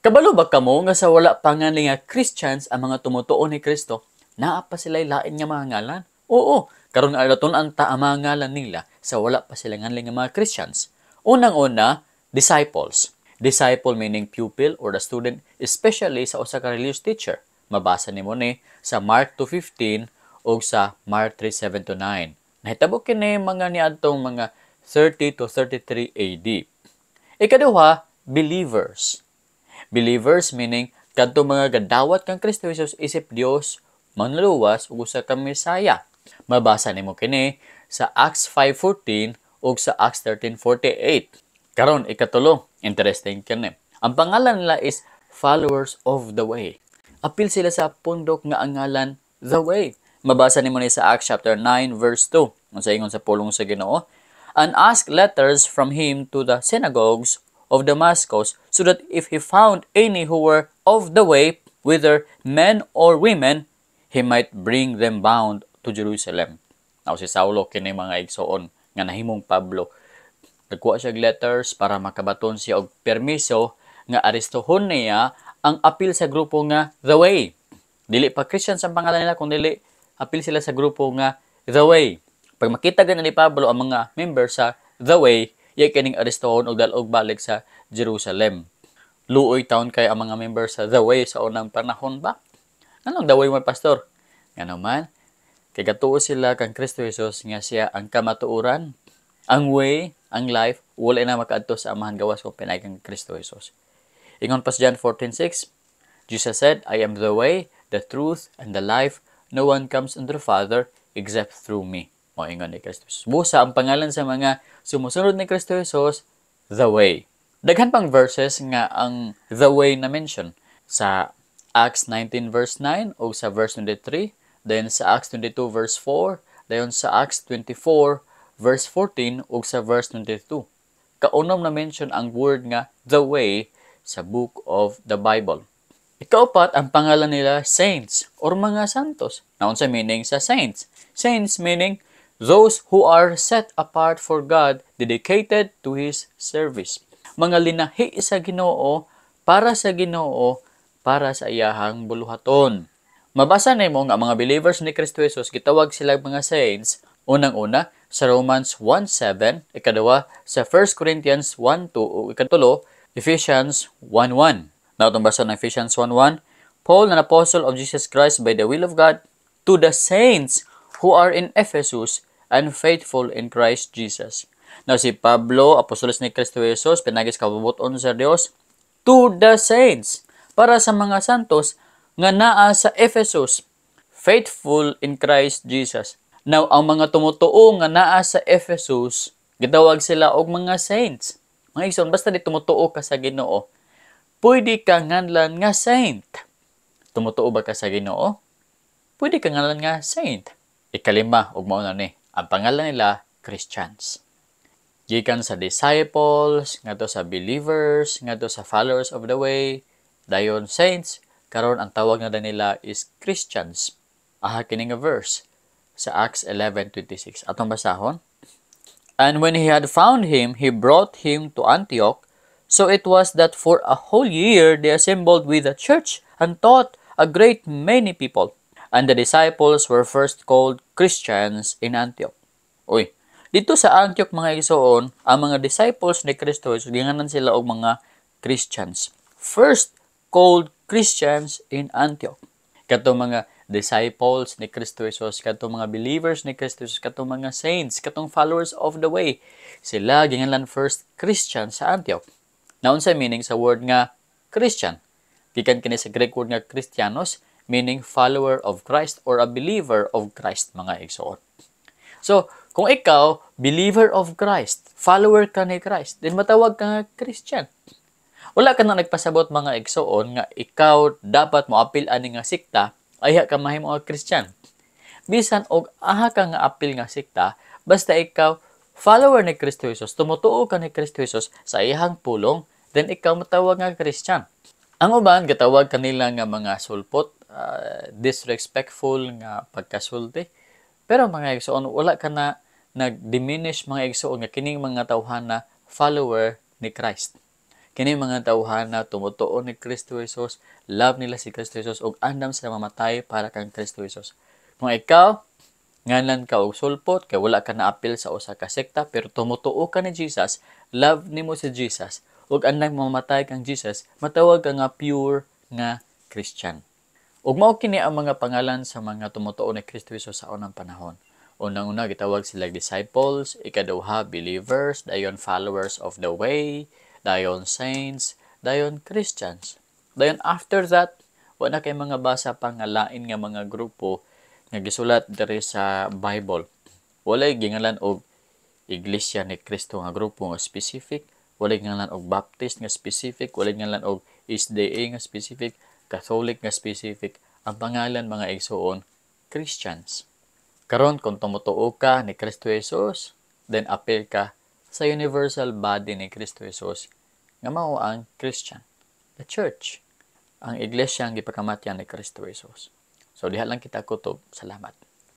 Kabalo ba kamo nga sa wala pa nga nga Christians ang mga tumutuo ni Kristo, naa pa sila'y lain nga mga ngalan? Oo, karon nga tun-an ta ang mga ngalan nila sa wala pa sila nganlan nga mga Christians. Unang-una, disciples. Disciple meaning pupil or the student, especially sa usa ka religious teacher. Mabasa nimo ni sa Mark 2:15 ug sa Mark 3:7-9. Nahitabo kini mga niadtong mga 30 to 33 AD. Ikaduha, believers. Believers meaning kadto mga gadawat kang Kristo Jesus isip Dios, manluluwas ug usa ka Mesaya. Mabasa nimo kini sa Acts 5:14 ug sa Acts 13:48. Karon, ikatulo, interesting kini. Ang pangalan nila is followers of the way. Apil sila sa pundok nga ang ngalan The Way. Mabasa nimo ni sa Acts chapter 9 verse 2. Unsa ingon sa pulong sa Ginoo? "And ask letters from him to the synagogues of Damascus, so that if he found any who were of the way, whether men or women, he might bring them bound to Jerusalem." Now si Saulo kini, mga igsoon, nga nahimong Pablo. Nagkuha siya og letters para makabaton siya og permiso nga arestuhon niya ang apil sa grupo nga The Way. Dili pa Christians ang pangalan nila, kung dili apil sila sa grupo nga The Way. Pag makita gani ni Pablo ang mga member sa The Way, iya kining arestuhon og dal-og balik sa Jerusalem. Luoy taon kay ang mga member sa The Way sa unang panahon ba? Anong The Way mo, pastor? Ngano man, kay gatuo sila kang Kristo Jesus nga siya ang kamatuoran, ang way, ang life, wala na makaadto sa Amahan gawas kung pinaagi kang Kristo Jesus. Ingon pa sa John 14:6, Jesus said, "I am the way, the truth, and the life. No one comes unto the Father except through me." Mao ingon ni Kristo Jesus. Busa ang pangalan sa mga sumusunod ni Kristo Jesus, The Way. Daghan pang verses nga ang The Way na mention sa Acts 19 verse 9 o sa verse 23, then sa Acts 22 verse 4, dayon sa Acts 24 verse 14 ug sa verse 22. Kaunom na mention ang word nga The Way sa book of the Bible. Ikaupat, ang pangalan nila saints or mga santos. Naunsa meaning sa saints? Saints meaning those who are set apart for God, dedicated to His service. Mga linahi sa Ginoo, para sa Ginoo, para sa iyahang buluhaton. Mabasa nimo nga ang mga believers ni Kristo Jesus gitawag sila mga saints, unang-una sa Romans 1:7, ikaduha sa 1 Corinthians 1:2 ug ikatulo Ephesians 1:1. Now itong basa ng Ephesians 1:1, "Paul, an apostle of Jesus Christ by the will of God, to the saints who are in Ephesus and faithful in Christ Jesus." Now si Pablo, apostolos ni Kristo Jesus, pinaagi sa kabubut-on sa Dios, to the saints, para sa mga santos nga naa sa Ephesus, faithful in Christ Jesus. Now, ang mga tumutuo nga naa sa Ephesus, gitawag sila og mga saints. Mga igsoon, basta di tumutuo ka sa Ginoo, pwede ka nganlan nga saint. Tumutuo ba ka sa Ginoo? Pwede ka nganlan nga saint. Ikalima, ug mao na ni, ang pangalan nila Christians. Gikan sa disciples, ngadto sa believers, ngadto sa followers of the way, dayon saints, karon ang tawag na nila is Christians. Aha kini nga verse sa Acts 11:26. Atong basahon. "And when he had found him, he brought him to Antioch. So it was that for a whole year they assembled with the church and taught a great many people. And the disciples were first called Christians in Antioch." Uy, dito sa Antioch, mga igsoon, ang mga disciples ni Kristo, ginganan sila og mga Christians. First called Christians in Antioch. Kato mga disciples ni Kristo Jesus, kato mga believers ni Kristo Jesus, kato mga saints, katong followers of the way. Sila gingalan first Christian sa Antioch. Naunsa meaning sa word nga Christian? Gikan kini sa Greek word nga Christianos, meaning follower of Christ or a believer of Christ, mga igsoon. So, kung ikaw, believer of Christ, follower ka ni Christ, then matawag ka nga Christian. Wala ka na nagpasabot, mga igsoon, nga ikaw dapat mo apil ani nga sikta, ayha ka mahimo nga Christian. Bisan og aha ka nga apil nga sikta, basta ikaw follower ni Kristo Jesus, tumutuo ka ni Kristo Jesus sa iyang pulong, then ikaw matawag nga Christian. Ang uban gatawag kanila nga mga sulpot, disrespectful nga pagkasulti. Pero mga igsoon, wala ka na nag-diminish, mga igsoon, nga kining mga tawhana follower ni Christ. Kini mga tawhana tumutuo ni Kristo Jesus, love nila si Kristo Jesus ug andam sila mamatay para kang Kristo Jesus. Kung ikaw ngalan ka og sulpot kay wala ka naapil sa usa ka sekta, pero tumutuo ka ni Jesus, love nimo si Jesus ug andam mamatay kang Jesus, matawag ka nga pure nga Christian. Ug mao kini ang mga pangalan sa mga tumutuo ni Kristo Jesus sa unang panahon. Unang-una, gitawag sila disciples, ikaduha, believers, dayon followers of the way, dayon saints, dayon Christians. Dayon after that, wala kay mga basa pa nga lain nga mga grupo nga gisulat diri sa Bible. Walay gingalan og Iglesia ni Cristo nga grupo nga specific, walay gingalan og Baptist nga specific, walay gingalan og SDA nga specific, Catholic nga specific. Ang pangalan, mga igsuon, Christians. Karon, kung tumutuo ka ni Kristo Jesus, then apil ka sa universal body ni Kristo Jesus nga mao ang Christian, the church, ang iglesia ang gipakamatyan ni Kristo Jesus. So diha lang kita kutob. Salamat.